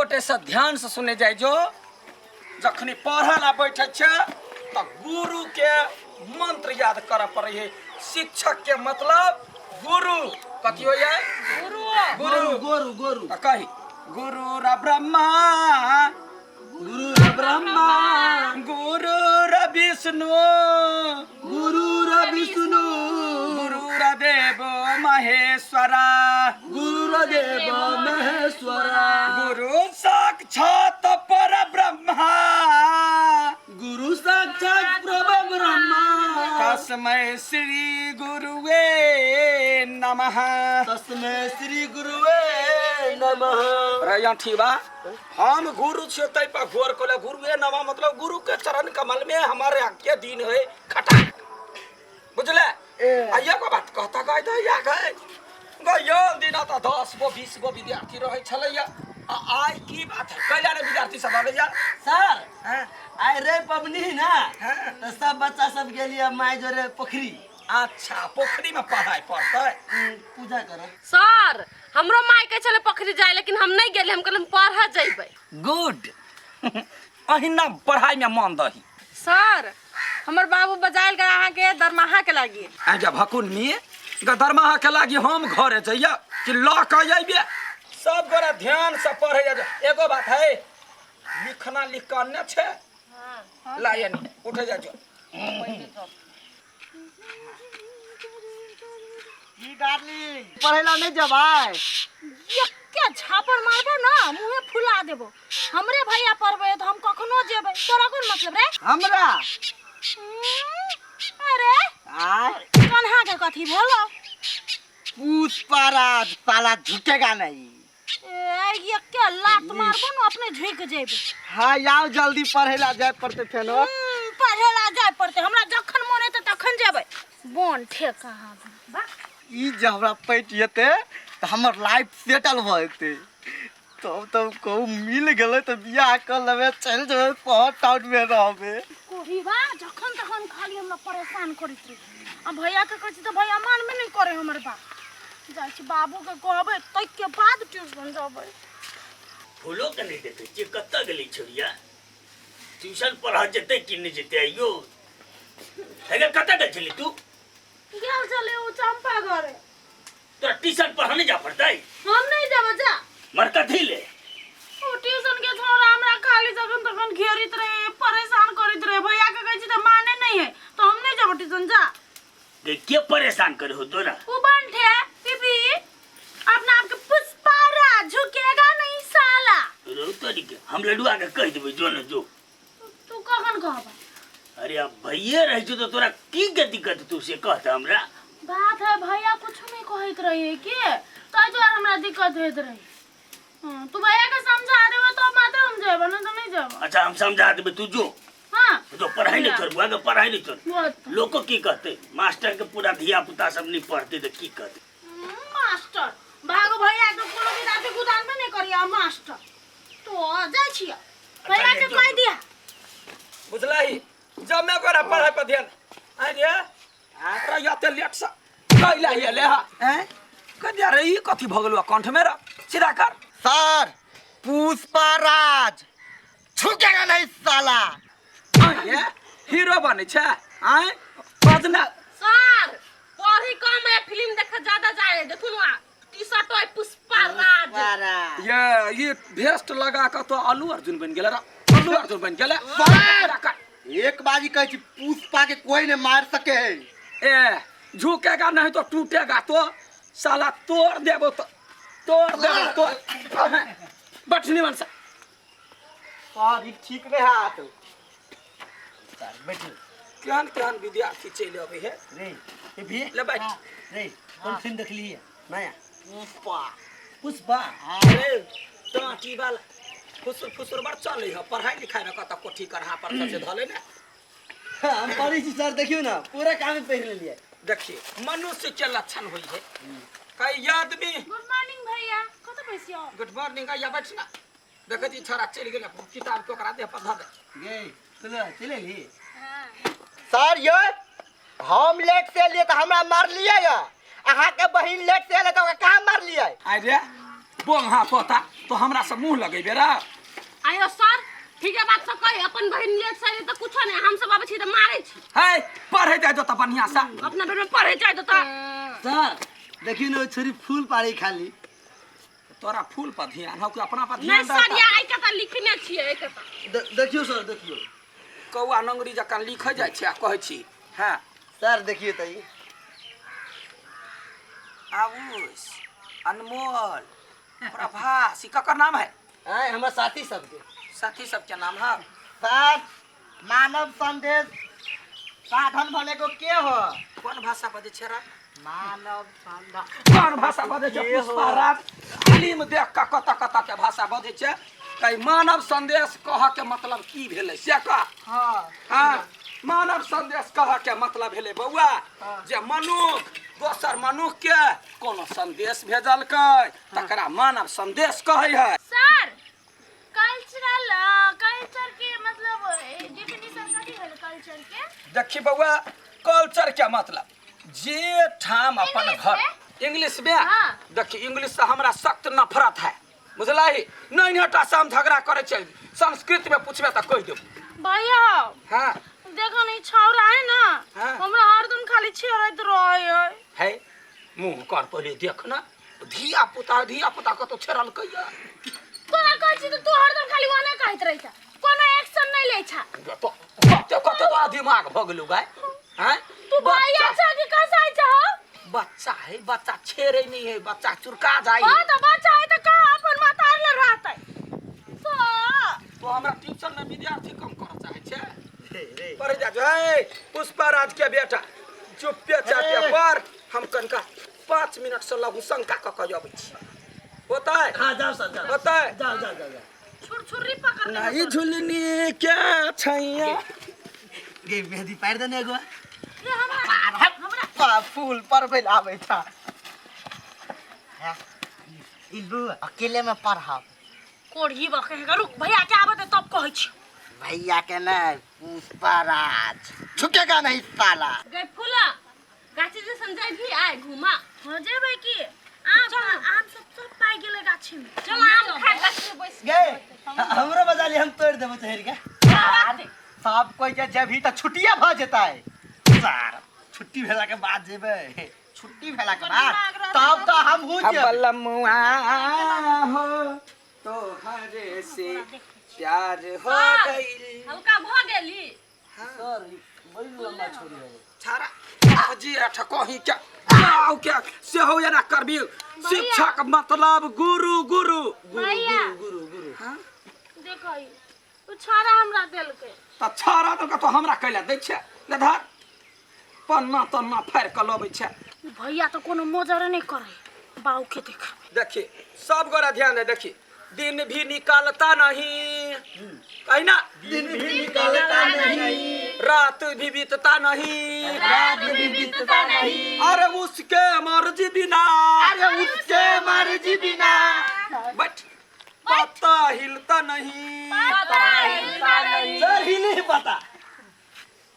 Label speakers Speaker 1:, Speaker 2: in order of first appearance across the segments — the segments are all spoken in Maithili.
Speaker 1: गोटे से ध्यान से सुने जाइ जो। जखनी पढ़े ला बैठे छै तऽ गुरु के मंत्र याद करऽ पड़ै है। शिक्षक के मतलब गुरु कथी होइए?
Speaker 2: गुरु।
Speaker 1: गुरु।
Speaker 3: गोरु गोरु।
Speaker 1: तऽ कही गुरु र ब्रह्मा,
Speaker 3: गुरु र ब्रह्मा,
Speaker 1: गुरु र विष्णु,
Speaker 3: गुरु र विष्णु,
Speaker 1: गुरु र देव महेश्वरा,
Speaker 3: गुरु र देव महेश्वरा,
Speaker 1: गुरु साक्षात पर ब्रह्मा,
Speaker 3: गुरु साक्षात पर ब्रह्मा,
Speaker 1: तस्मै श्री गुरुवे नमः।
Speaker 3: तस्मै श्री गुरुवे नमः।
Speaker 1: रे अठीबा, हम गुरु छियो तै पर घोर कोले गुरुवे नमः, मतलब गुरु के चरण कमल में हमारे के दिन है खटा, बुझले?
Speaker 3: ए।
Speaker 1: आ एगो बात कहता गए तऽ या गए गयो दिन तऽ 10 गो 20 गो विद्यार्थी रहै छलैया, आ आइ की बात है कैला ने विद्यार्थी सब अबैया?
Speaker 3: सर
Speaker 1: हाँ?
Speaker 3: आइ रे पबनी ना
Speaker 1: हाँ।
Speaker 3: तऽ सब बच्चा सब गेलियै माय जोरे पोखरी।
Speaker 1: अच्छा, पोखरी में पढ़ाइ पड़तै?
Speaker 3: पूजा करऽ।
Speaker 2: सर हमरो माय कहै छलै पोखरी जाय, लेकिन हम नहि गेलियै, हम कहलियै हम पढ़ऽ जइबै।
Speaker 1: गुड, अहिना पढ़ाइ में मन दही।
Speaker 2: सर हमर बाबू बजायल के अहाँके दरमाहा के लागी।
Speaker 1: आजा भकुन्नी ग, दरमाहा के लागी हम घरे जइया कि लऽ के अइबे? सब गोरा ध्यान से पढ़े जा। एगो बात है, लिखना लिख के अन्य छै ला एनी उठे जा जो।
Speaker 3: की डार्लिंग पढ़े ला नहीं जबाय?
Speaker 4: एके झापड़ मारबो ना मुँहे फुला देबो। हमरे भैया पढ़बे तो हम कखनो जेबै, तोरा कोन मतलब रे?
Speaker 3: हमरा
Speaker 4: अरे
Speaker 3: आय
Speaker 4: कन्हा के कथी भेलो?
Speaker 3: पुष्पाराज साला झुकेगा नहीं।
Speaker 4: ए एके लात मारबो ना अपने झुक जेबै।
Speaker 3: हाँ आओ जल्दी पढ़े ला जाए पड़ते फेनो।
Speaker 4: पढ़े ला जाए पड़ते, हमरा जखन मन हेतै तखन जेबै। बोन ठेका बा।
Speaker 3: ई जे हमरा पैट जेतै तऽ हमर लाइफ सेटल भऽ जेतै। तब तब कहूँ मिल गेलै तऽ बियाह कऽ लेबै, चलि जेबै शहर टाउनमे रहबै।
Speaker 4: कोढ़ीबा जखन तखन खाली हमरा परेशान करैत रहे। आ भैया के कहै छी तऽ भैया मानबे नहि करे हमर बात। जाइ छी बाबू के कहबै ताहिके बाद ट्यूशन जेबै।
Speaker 5: फूलो के नहि देखै छियै, कतऽ गेलै छौड़िया? ट्यूशन पढ़ऽ जेतै कि नहि जेतै आइयो? हे गे, कतऽ गेल छली तू?
Speaker 4: गेल छलै ओ चंपा घरे।
Speaker 5: तोरा ट्यूशन पढ़ऽ नहि जा पड़तै?
Speaker 4: हम नहि जेबै, जा।
Speaker 5: मर कथी ले?
Speaker 4: ओ ट्यूशन के छोरा हमरा खाली जखन तखन घेरित रहे, परेशान करैत रहे। भैया के कहै छी तऽ माने नहीं है, तो हम नहीं जेबै ट्यूशन, जा।
Speaker 5: गे, के परेशान करे हो तोरा?
Speaker 4: उ बंठे पीपी अपना आप के पुष्पा राज झुकेगा नहीं साला।
Speaker 5: रो तोरी के हम लडुआ के कहि देबै, जो न जो।
Speaker 4: तू कखन कहबा?
Speaker 5: अरे अब भैये रहे छौ तो तोरा की के दिक्कत तू से कहत हमरा?
Speaker 4: बात है भैया कुछ नहीं कहैत रहिए के ताहि दुआरे हमरा दिक्कत होइत रहे। हाँ, तू भैया के समझा देबे तो मात्र हम जेबे, नहीं तो नहीं जेबे।
Speaker 5: अच्छा हम समझा देबे, तू जो।
Speaker 4: हाँ।
Speaker 5: जो पढ़ाई नहीं छोड़, बुआ के पढ़ाई नहीं छोड़।
Speaker 4: बहुत।
Speaker 5: लोग की कहते मास्टर के पूरा धिया पुता सब नहीं पढ़ते तो की कहते?
Speaker 4: मास्टर भागो भैया के कोनो विद्यार्थी गुदानबे नहीं करिया मास्टर। तो जाइ छियै भैया के कहि दिया।
Speaker 1: बुझलही जब मैं गोरा पढ़ाई पर ध्यान आइ रे अरे एते लेट से कैला ये ले हा
Speaker 3: हैं?
Speaker 1: कह दिया रे ई कथी भऽ गेलौ कंठ में रे, सीधा कर।
Speaker 3: सर पुष्पाराज झुकेगा नहीं साला।
Speaker 1: आइ रे हीरो बनै छै आइ बजना।
Speaker 2: सर पढ़ी कम है फिल्म देखे ज्यादा जाए, देखू ना टी शर्ट है पुष्पा राज।
Speaker 3: पुष्पाराज।
Speaker 1: ये भेस्ट लगा के तो अल्लू अर्जुन बन गेलै रे, अल्लू अर्जुन बन गेलै।
Speaker 3: सर एक बाजी कहै छी पुष्पा के कोई नहीं मार सके है।
Speaker 1: ए झुकेगा नहीं तो टूटेगा तो साला तोड़ देबो तो तोड़ देबो तो बटनी मन से।
Speaker 3: सर ई ठीक नहीं हाथ। सर बैठू।
Speaker 1: केहन केहन विद्यार्थी चलि अबै है।
Speaker 3: रे ये भी
Speaker 1: ले बैठ।
Speaker 3: रे कोन फिल्म देखली है नया? पुष्पा।
Speaker 1: पुष्पा? अरे टाँटी वाला फुसुर फुसुर बड़ चलै है, पढ़ाई लिखाई में कतऽ कोठी करहा पर से धले ने।
Speaker 3: हम पढ़ै छी सर, देखियौ ना पूरा काम पढ़ि लेलियै।
Speaker 1: देखिए मनुष्य के लक्षण होइ है कई आदमी।
Speaker 4: गुड मॉर्निंग भैया, कतऽ बैसियो?
Speaker 1: गुड मॉर्निंग आइया बैठ ना। देखै छी छोरा चलि गेलै, किताब के ओकरा देह पर धऽ दे।
Speaker 3: गे चलो चलि एली।
Speaker 4: हाँ।
Speaker 3: सर ये हम लेट से एलियै तऽ हमरा मारलियै या अहाँके बहिन लेट से एलै तऽ ओकरा कहाँ मारलियै?
Speaker 1: आइ रे बोंगा पोता तो हमरा से मुंह लगेबे रे।
Speaker 2: आयो सर, ठीक है बात सब कही, अपन बहिन ले सही तो कुछो नहीं, हम सब आबै छी तऽ मारै छी।
Speaker 1: है पढ़े जाय दो त बढ़िया से।
Speaker 2: अपना बेर में पढ़े जाय दो तऽ।
Speaker 3: सर देखियो ने छोरी फूल पाड़ी खाली।
Speaker 1: तोरा फूल पर ध्यान हौ कि अपना पर
Speaker 2: नहीं
Speaker 1: ध्यान
Speaker 2: सर,
Speaker 1: रहता?
Speaker 2: या आई कता लिखने छियै आई कता।
Speaker 3: देखियो सर देखियो।
Speaker 1: कौआ नंगरी जकाँ लिखै जाइ छै आ कहै छी। हाँ
Speaker 3: सर देखियो त ई।
Speaker 1: आउस अनमोल प्रभास, ई ककर नाम है?
Speaker 3: आय हमर साथी सबके।
Speaker 1: साथी सबके नाम है?
Speaker 3: सर मानव संदेश साधन भले को के हो?
Speaker 1: कोन भाषा बजै छै रे?
Speaker 3: मानव संदेश
Speaker 1: कोन भाषा बजै छै? पुष्पाराज फिल्म देख कऽ कतऽ कतऽ के भाषा बजै छै। कहीं मानव संदेश कह के मतलब की भेलै से कह।
Speaker 3: हाँ।
Speaker 1: हाँ, मानव संदेश कह के मतलब भेलै बौआ जे मनुख दोसर मनुख के कोनो संदेश भेजलकै तकरा मानव संदेश कहै है।
Speaker 4: सर कल्चरल कल्चर के मतलब डेफिनेशन कथी भेल कल्चर के?
Speaker 1: देखी बौआ कल्चर के मतलब जे ठाम अपन
Speaker 4: इंग्लिश
Speaker 1: घर
Speaker 4: में?
Speaker 1: इंग्लिश में?
Speaker 4: हाँ।
Speaker 1: देखी इंग्लिश से हमरा सख्त नफरत है बुझलही, नहीं हटा से हम झगड़ा करे छै, संस्कृत में पूछबे त कहि देब।
Speaker 4: भैया
Speaker 1: हाँ
Speaker 4: देखो नहीं छौरा है ना,
Speaker 1: हाँ।
Speaker 4: हमरा हरदम खाली छेड़ैत रहे है।
Speaker 1: है मुंह कर पहिले देख ना, धिया पुता धिया पुता कतौ छेड़लकै या?
Speaker 4: तोरा कहै छी त तू हरदम खाली ओने कहैत रहै छ, कोनो एक्शन नहीं लै छ।
Speaker 1: तो कते कते तोरा दिमाग भ गेलौ गाय? हैं
Speaker 4: तू भैया छ कि कसाई छ हो?
Speaker 1: बच्चा है, बच्चा छेड़े नहीं है, बच्चा चुरका जाए।
Speaker 4: हां त बच्चा है त का अपन मातार ल रहतै।
Speaker 1: तो हमरा ट्यूशन में विद्यार्थी कम कर चाहे छे। पढ़ जा जो है पुष्पाराज के बेटा चुप्पे चापे पर हम कनका 5 मिनट से लघु शंका क के अबै छी। होता है?
Speaker 3: हां जाओ सर जाओ।
Speaker 1: होता है?
Speaker 3: जाओ जाओ जाओ जाओ।
Speaker 4: छुरछुरी पकड़ ले।
Speaker 1: नहीं झुलनी क्या छैया
Speaker 3: गे मेहंदी पार देने एगो।
Speaker 4: रे हमरा हमरा
Speaker 3: फूल पर भेल आबै छा। इलू अकेले में पढ़ब।
Speaker 4: कोढ़ी बके रुक भैया के आबे तब कहै छी।
Speaker 3: भैया के नहीं पुष्पाराज झुकेगा नहीं साला।
Speaker 2: गई फूला गाछी जैसन जाय भी आय घुमा।
Speaker 4: हो जेबै की आम आम सब सब पाइ गेलै गाछी में।
Speaker 2: चल आम खा गाछी में बैस
Speaker 3: गए हमरो बजा ली, हम तोड़ देबो चहर के। सब कोई के जब त छुट्टिया भ जेतै सर, छुट्टी भेला के बाद जेबै, छुट्टी भेला के बाद तब त हम हूँ जेबै।
Speaker 1: बलमुआ हो तो हरे से प्यार हो गइल।
Speaker 2: हल्का भ गेली।
Speaker 3: सर बड़ी लंबा छोरी है
Speaker 1: छारा जी अठ कहीं क्या आओ क्या से हो या ना करबी। शिक्षक मतलब गुरु गुरु
Speaker 4: भैया
Speaker 3: गुरु गुरु।
Speaker 1: हां
Speaker 4: देखो ई उ छारा हमरा देलकै।
Speaker 1: त छारा देलकै तो हमरा कैला दै छै ले धर पन्ना तन्ना फाड़ के लबै छै।
Speaker 4: भैया तो कोनो मोजरे नहीं करे बाऊ के देख।
Speaker 1: देखी सब गोरा ध्यान दे, देखी दिन भी निकालता नहीं कही ना,
Speaker 3: दिन भी निकलता नहीं,
Speaker 1: रात भी बीतता नहीं,
Speaker 3: रात भी बीतता नहीं,
Speaker 1: अरे उसके मर्जी बिना,
Speaker 3: अरे उसके मर्जी बिना,
Speaker 1: बट पता हिलता नहीं,
Speaker 2: पता हिलता नहीं।
Speaker 3: सर ही नहीं पता।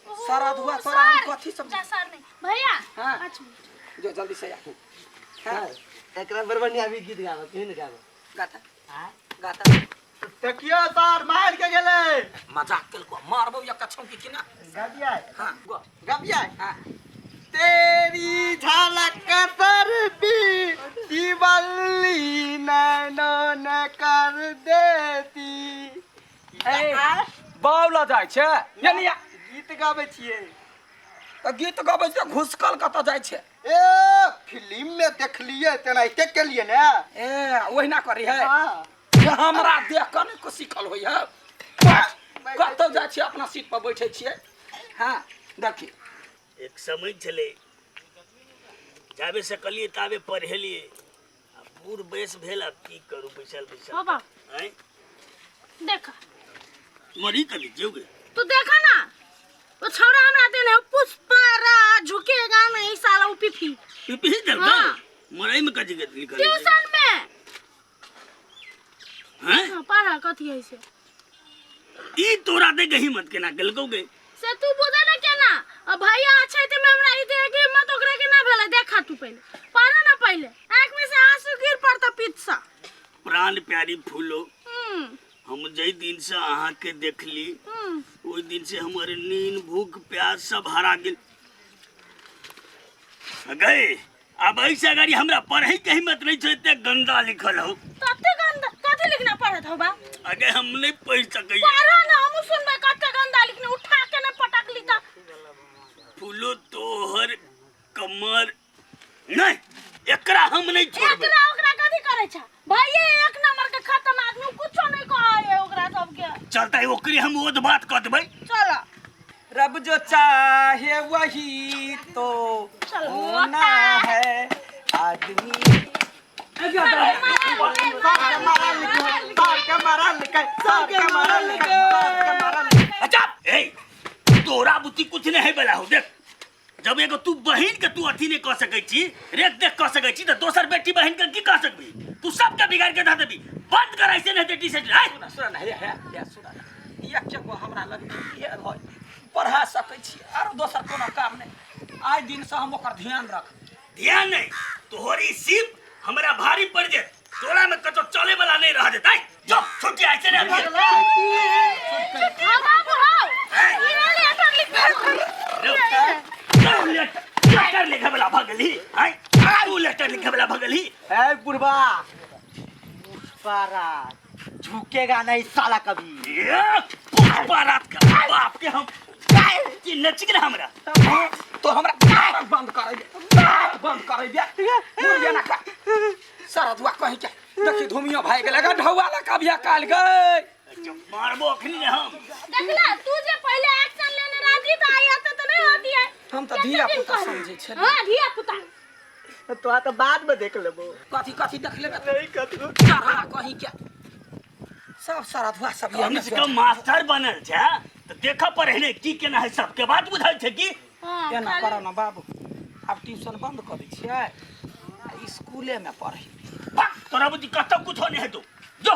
Speaker 1: सारा धुआ तोरा हम कथी समझ
Speaker 4: जा सर नहीं भैया।
Speaker 1: हाँ।
Speaker 4: 5 मिनट
Speaker 1: जो जल्दी से आ। हाँ
Speaker 3: एकरा बड़ बढ़िया भी गीत गाबो, केहन गाबो?
Speaker 1: गाता गाता।
Speaker 3: देखियो सर मार के गेलै।
Speaker 1: मजाक केलको मारबो या कछौ की ना।
Speaker 3: गबिया
Speaker 1: हां गो
Speaker 3: गबिया।
Speaker 1: हां
Speaker 3: तेरी झलक सर भी दिवाली नैनो न कर देती।
Speaker 1: ए बावला जाइ छै यानी
Speaker 3: गीत गाबै छियै
Speaker 1: त गीत गाबै छै घुसकल कतऽ जाइ छै?
Speaker 3: ए फिल्म में देखलिए तेनाहिते केलिए ने।
Speaker 1: ए ओहिना करी है।
Speaker 3: हाँ।
Speaker 1: हमरा देख कऽ नहि सीखल होइ है। कतौ जाइ छियै अपना सीट पर बैठे छियै। हाँ देखी
Speaker 5: एक समय छलै जाबे सकलिए ताबे पढ़ेलिए, आ बूढ़ बयस भेल आब की करू बैसल बैसल।
Speaker 4: हो बा
Speaker 5: आँय
Speaker 4: देखा
Speaker 5: मरी कभी जोगे
Speaker 4: तू देखा ना वो छौड़ा हमरा देने पुष्पा झुकेगा नहीं साला वो पिपी
Speaker 5: पिपी देलकै?
Speaker 4: हाँ।
Speaker 5: मरई में कथी के लिखल है?
Speaker 4: ट्यूशन में।
Speaker 5: हैं?
Speaker 4: हाँ, पढ़ा कथी है से
Speaker 5: ई तोरा दे के हिम्मत केना केलकौ गे?
Speaker 4: से तू बुझे ना केना आ भैया छै ते में हमरा ई दे के हिम्मत ओकरा के ना भेलै। देखा तू पहिले पढ़ा ना, पहिले आँख में से आंसू गिर पड़ता पीत सा।
Speaker 5: प्राण प्यारी फूलो। हम जै दिन से अहाँ के देखली ओहि दिन से हमर नींद भूख प्यास सब हरा गेल गए। अब ऐसे अगर हमरा पढ़े के हिम्मत नहीं छै, एते गंदा लिखल हो।
Speaker 4: कते गंदा कथी लिखना पढ़त हो बा?
Speaker 5: अगे हम नहीं पढ़ सकै।
Speaker 4: पढ़ो ना, हमहू सुनबै कते गंदा लिखने, उठा के ने पटक ली त।
Speaker 5: फूलो तोहर कमर नहीं, एकरा हम नहीं छोड़बै।
Speaker 4: एकरा ओकरा कथी करै छ भैये? एक नंबर के खत्म आदमी, कुछो नहीं कहै ओकरा सबके।
Speaker 5: चलता है ओकरे हम ओध बात कऽ देबै।
Speaker 4: चल।
Speaker 1: रब जो चाहे वही तो होना है आदमी।
Speaker 3: सबके मारा लिखे, सबके मारा लिखे, सबके मारा लिखे, सबके मारा लिखे।
Speaker 5: अच्छा ए तोरा बुद्धि कुछ नहीं है बला हो। देख जब एगो तू बहिन के तू अथी नहीं कह सकै छी, रेख देख कह सकै छी, त दोसर बेटी बहिन के की कह सकबी? तू सबके बिगाड़ के धऽ देबी। बंद कर ऐसे नहीं टी शर्ट।
Speaker 1: सुना सुना ना, हे हे हे सुना ना, एक गो हमरा लग ये है पढ़ा सकै छी, आरो दोसर कोनो काम नहीं। आइ दिन से हम ओकर ध्यान रख।
Speaker 5: ध्यान नहीं, तोहरी सीप हमरा भारी पड़ जेत, तोरा में कतौ चले वाला नहीं रह जेतै। जो छुट्टी ऐसे नहीं अभी।
Speaker 4: हाँ बाबू हाँ, ई लेटर लिख।
Speaker 5: लेटर लिखे वाला भगली हैं, तू लेटर लिखे वाला भगली।
Speaker 3: ए बुढ़वा, पुष्पाराज झुकेगा नहीं साला कभी।
Speaker 5: ये पुष्पाराज का बाप के हम की नचिक ना हमरा
Speaker 1: तो हमरा दाँत बंद करै दे, दाँत बंद करै दे। मुर्गे ना खा सारा दुआ कहीं के देखी धुमियो भाई गेलै गा ढौआ ला कभिया काल गए।
Speaker 5: मारबो अखनी ने हम।
Speaker 4: देखला तू जे पहले एक्शन लेने राजी त आई आता त नहीं होती है।
Speaker 1: हम त धिया पुता समझै छलियै।
Speaker 4: हां धिया पुता
Speaker 3: तो तो बाद में देख लेबो।
Speaker 1: कथी कथी देख लेबे?
Speaker 3: नहीं कथी
Speaker 1: चढ़ा कहीं के सब सारा धुआ सब।
Speaker 5: कम से कम मास्टर बनल छै त देखऽ पड़े ने की केना है, सबके बात बुझल छै की।
Speaker 4: हां
Speaker 1: एना करऽ ना बाबू, आब ट्यूशन बंद कऽ दै छियै, स्कूले में पढ़ै।
Speaker 5: तोरा बुद्धि कतौ कुछो नहीं हेतौ, जो